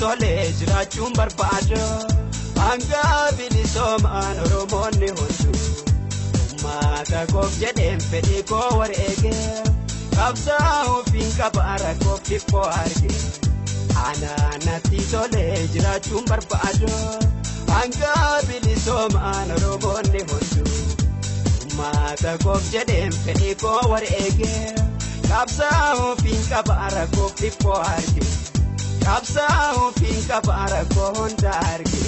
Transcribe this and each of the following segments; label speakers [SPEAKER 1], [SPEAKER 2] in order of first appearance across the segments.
[SPEAKER 1] tolee jiraachuun barbaadu. Hanga bilisoomaan Oromoonni hunduu uummata koof jedheen fedhii koo wareege. Qabsaa'uuf hin qaba rakkoof dhiphoo arge. Anaa natti tolee jiraachuun barbaadu. Hanga bilisoomaan Oromoonni hunduu uummata koof jedheen fedhii koo wareege. Qabsaa'uuf hin qaba rakkoof dhiphoo arge. Qabsaa'uuf hin qaba rakkoo hunda arge.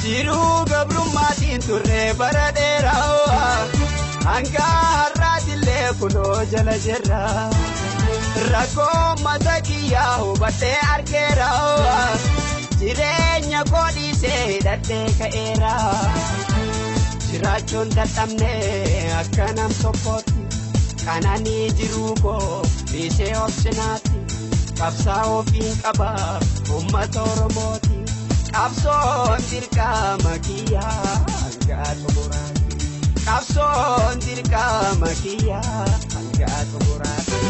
[SPEAKER 1] Jiruu gabrummaatiin turre bara dheeraa hanga har'aatillee kunoo jala jirra. Rakkoo mata kiyyaa hubadhee argeera. Jireenya koo dhiisee hidhadhee ka'eera. Jiraachuun dadhabnee akka nam tokkootti qananii jiruu koo dhiisee obsinaatti. Qabsaa'uuf hin qaba uummata Oromooti. Qabsoon dirqama kiyyaa hanga xumuraatti. Qabsoon dirqama kiyyaa hanga xumuraatti.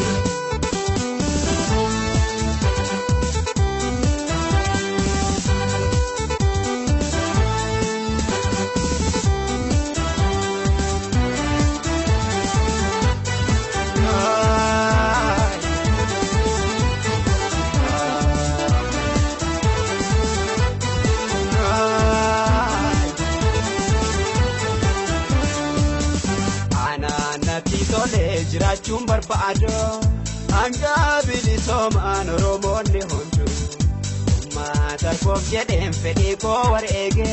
[SPEAKER 1] Jiraachuun barbaadu hanga bilisoomaan Oromoonni hunduu uummata koof jedheen fedhii koo wareege.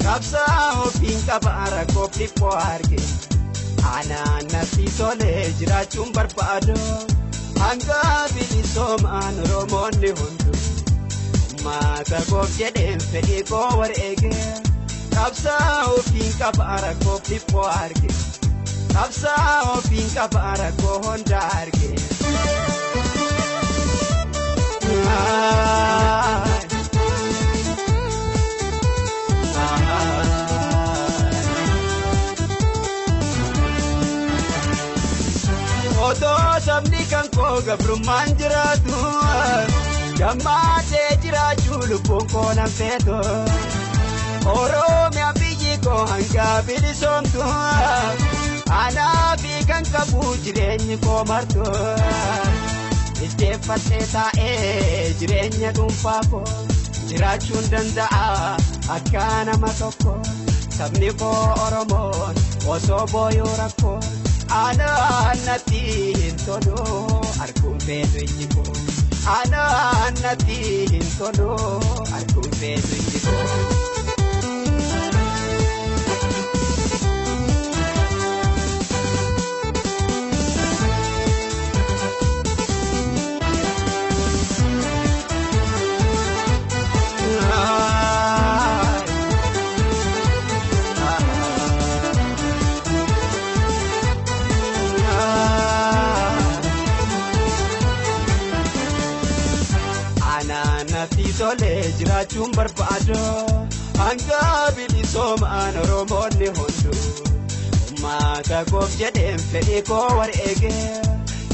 [SPEAKER 1] Qabsaa'uuf hin qaba rakkoof dhiphoo arge. Anaa natti tolee jiraachuun barbaadu hanga bilisoomaan Oromoonni hunduu uummata koof jedheen fedhii koo wareege. Qabsaa'uuf hin qaba rakkoof dhiphoo arge. Qabsaa'uuf hin qaba rakkoo hunda arge. Otoo sabni kan koo gabrummaan jiraatu gammadee jiraachuu lubbuun koo nan feetu. Oromiyaa biyyi koo hanga bilisoomtu. Anaa fi kan qabu jireenyi koo martu. Ijjeeffadhee taa'ee jireenya dhuunfaa koo jiraachuun danda'a akka nama tokko. Sabni koo Oromoon osoo booyuu rakkoo anaa natti hin tolu arguun feetu ijji koo. Anaa natti hin tolu arguun feetu ijji koo. Tolee jiraachuun barbaadu hanga bilisoomaan Oromoonni hunduu uummata koof jedheen fedhii koo wareege.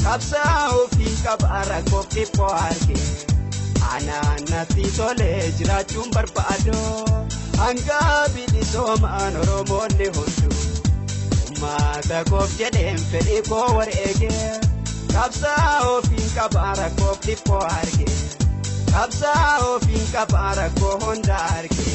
[SPEAKER 1] Qabsaa'uuf hin qaba rakkoof dhiphoo arge. Anaa natti tolee jiraachuun barbaadu hanga bilisoomaan Oromoonni hunduu uummata koof jedheen fedhii koo wareege. Qabsaa'uuf hin qaba rakkoof dhiphoo arge. Qabsaa'uuf hin qaba rakkoo hunda arge.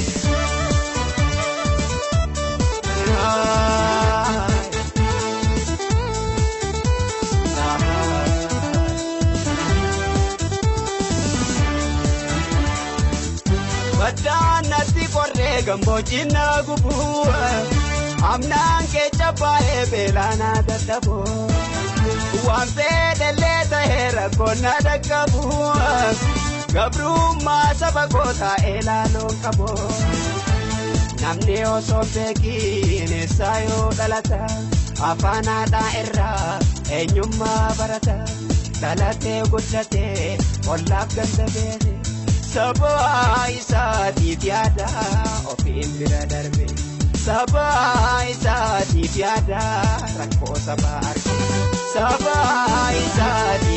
[SPEAKER 1] Baddaan natti qorree gammoojjiin na gubu. Amnaan keessa baay'ee beelaa na dadhabu. Waan fedhallee ta'ee rakkoon na dhaqqabu. Gabrummaa saba koo taa'ee laaluun qabu. Namni osoo beekiin eessaa yoo dhalata afaan haadhaa irraa eenyummaa barata. Dhalatee guddatee ollaaf ganda beele. Saba isaatiif yaada ofiin bira darbe. Saba isaatiif yaada rakkoo sabaa arge. Saba isaatiif.